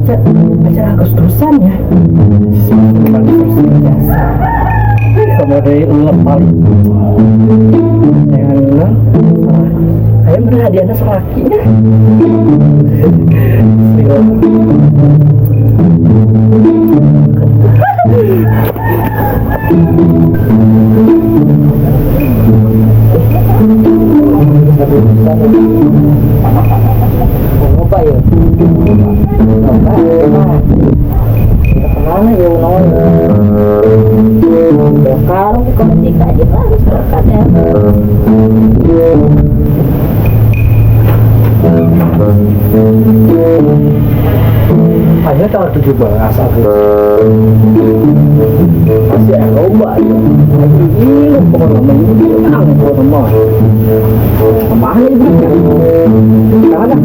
Acara Agustusan ya. Biasa. Kamu dari ulah paling. Jangan kayak bener hadiahnya selakinya. Apa ya? Kemana ya nol? Karung ketika aja harus berkat ya. Hanya tanggal 17 Agustus. Masih ada lomba ya. Ini pokoknya menang pokoknya mah. Kemana ibu? Kemana?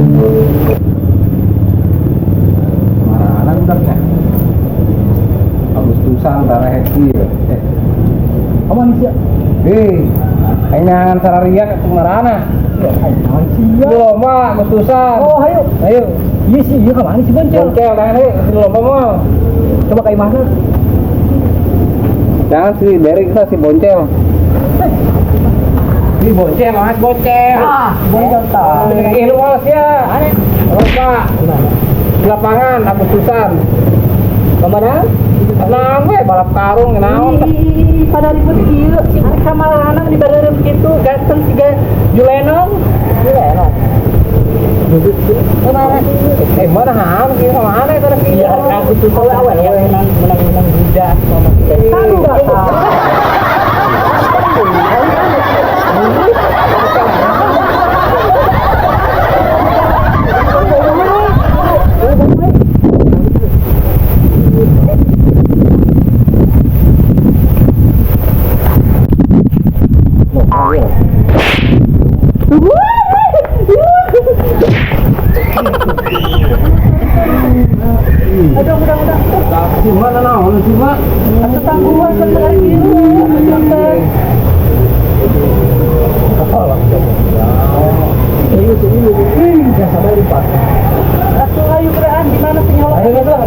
Mana budaknya? Agustusan darah happy ya. Kamu sih? Aing sararia ke marana. Ya, aing sia. Lomba Agustusan. Oh, ayo. Ayo. Iya sih, iya kemana sih boncel? Boncel tangan ayo di lomba mah. Coba kayak mana? Jangan sih, dari kita si boncel. Si boncel, mas boncel. Ah, boncel tak. Lu males ya. Lomba. Di lapangan Agustusan. Kemana? Tenang we balap karung naon. Pada ribut ieu, arek kamarana di bareureum kitu, ganteng siga Julenong. Julenong. Kemana? Mana ham kieu mana eta rek Iya, aku tuh tahu awal ya menang menang menang budak sama kita. Udah. Gimana naon cuma Atau tangguhan kan menarik biru. Langsung ayo keraan di mana senyawa? Ayo ayo.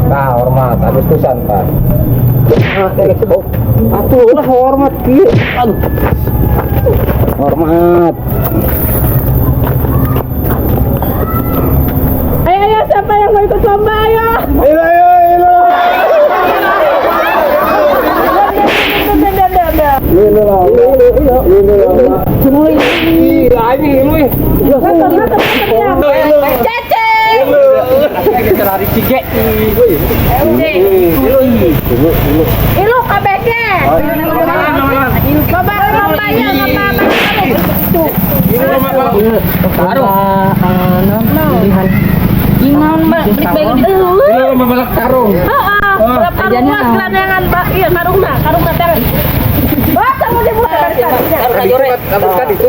Nah, hormat Agustusan, Pak. Atuh lah hormat kieu. Aduh. Hormat. Ayo, ayo, siapa yang mau ikut lomba, ayo. Ayo, ayo, ayo. Ilu KBG. Lomba lombanya lomba lomba balap karung. Heeh, balap karung mas gelandangan Pak. Iya, karungna, karungna teh. Wah, sama dibuka.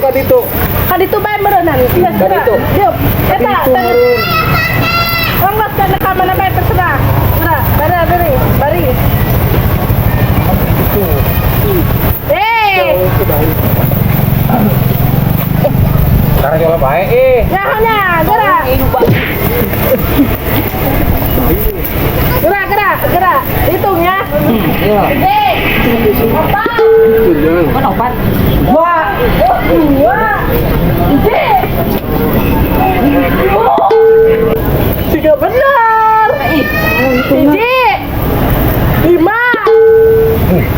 Kan itu. Kan itu bae meureunnan. Iya, Kan itu. Yuk, eta. Ongkos kana ka mana bae terserah. Gerak, bari bari, bari. Eh. Sekarang jalan bae eh. Ya, gerak. Gerak, gerak, gerak. Hitung ya. Iya. Empat. Empat. Dua. Dua. Tiga. Tiga benar. Hiji. 5.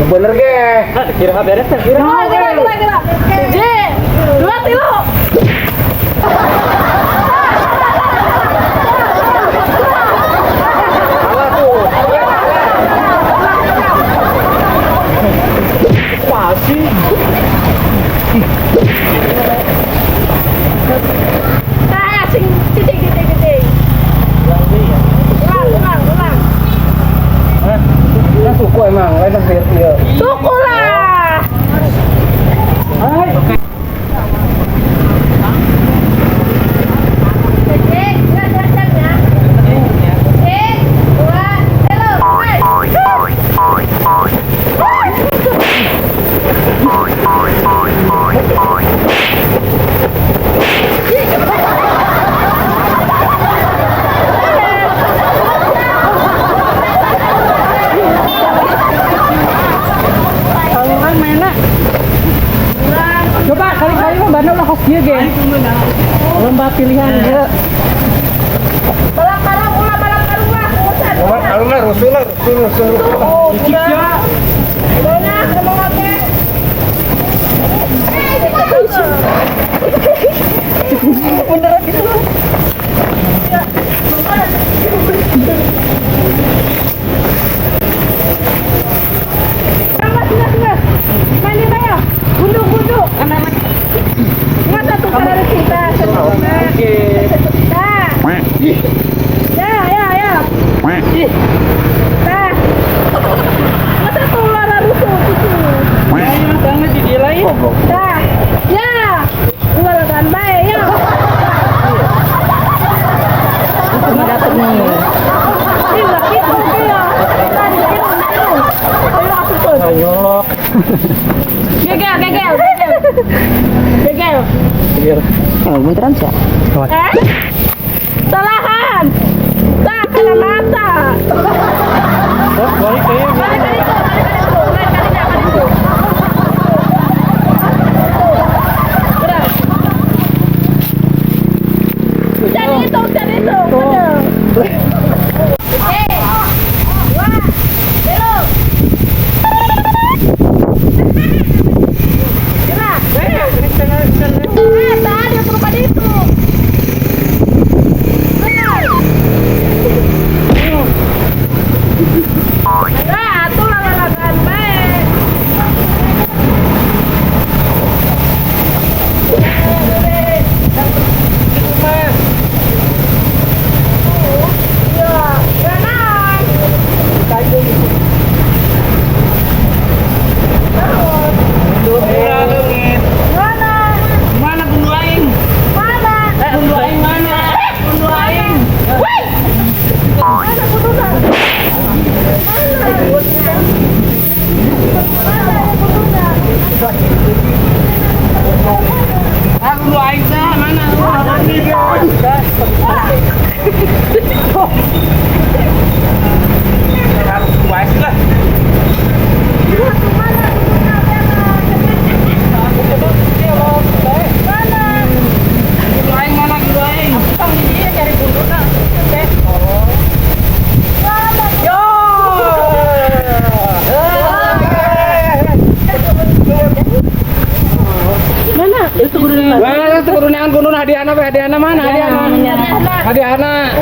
Bener ge. Kira beres kira. Gerak, gerak, gerak. Hiji. 2 3. Nah, sing cicing cicing cicing. Ulang, ulang, ulang. Hah? Suku emang, lain ieu. Suku lah. Hai. lomba lah kos kieu ge. Lomba pilihan ge. Balap karung ulah balap karung lah. Lomba karung lah rusuh lah rusuh rusuh. Oh, udah. Udah ngomong apa? Beneran gitu. Mandi bayo. Gunduk-gunduk. Nggak satu kali kita. Oke. Nah. Ya, ya, ya. Nah. Masa tuh lara rusuh gitu. Ini mah sangat di dia lain. Nah. Ya. Ulah kan bae ya. Cuma dapet nih. Ini ulah gitu ya. Tadi gitu. Ayo asup. Ayo. Gegel, gegel, gegel. Gegel. Oh, beneran sih. Eh? Salahan. Tak kena mata. Balik kayaknya. Balik ke itu, balik ke itu. Lain kalinya kan itu. Gerak. Cari itu, cari itu. Bener. Oke. Dua. Belok. Gerak. Eh, tadi perubahan itu. Gerak. Nah, atuh lalagan bae. Iya, kanan. Terus. Mana? Mana bundu aing? Mana? Bundu aing mana? Bundu aing. Woi! Mana bunduna? Mana? Mana bunduna? Ah, bundu aing teh mana? Harus wise lah. Mana bunduna? Mana? Bundu aing mana bundu aing? Tong di dia cari bunduna. Teh. Mana? Yo. Mana? Itu guru Wah, itu kudu neangan kudu hadiahna we hadiahna mana hadiahna? Hadiahna.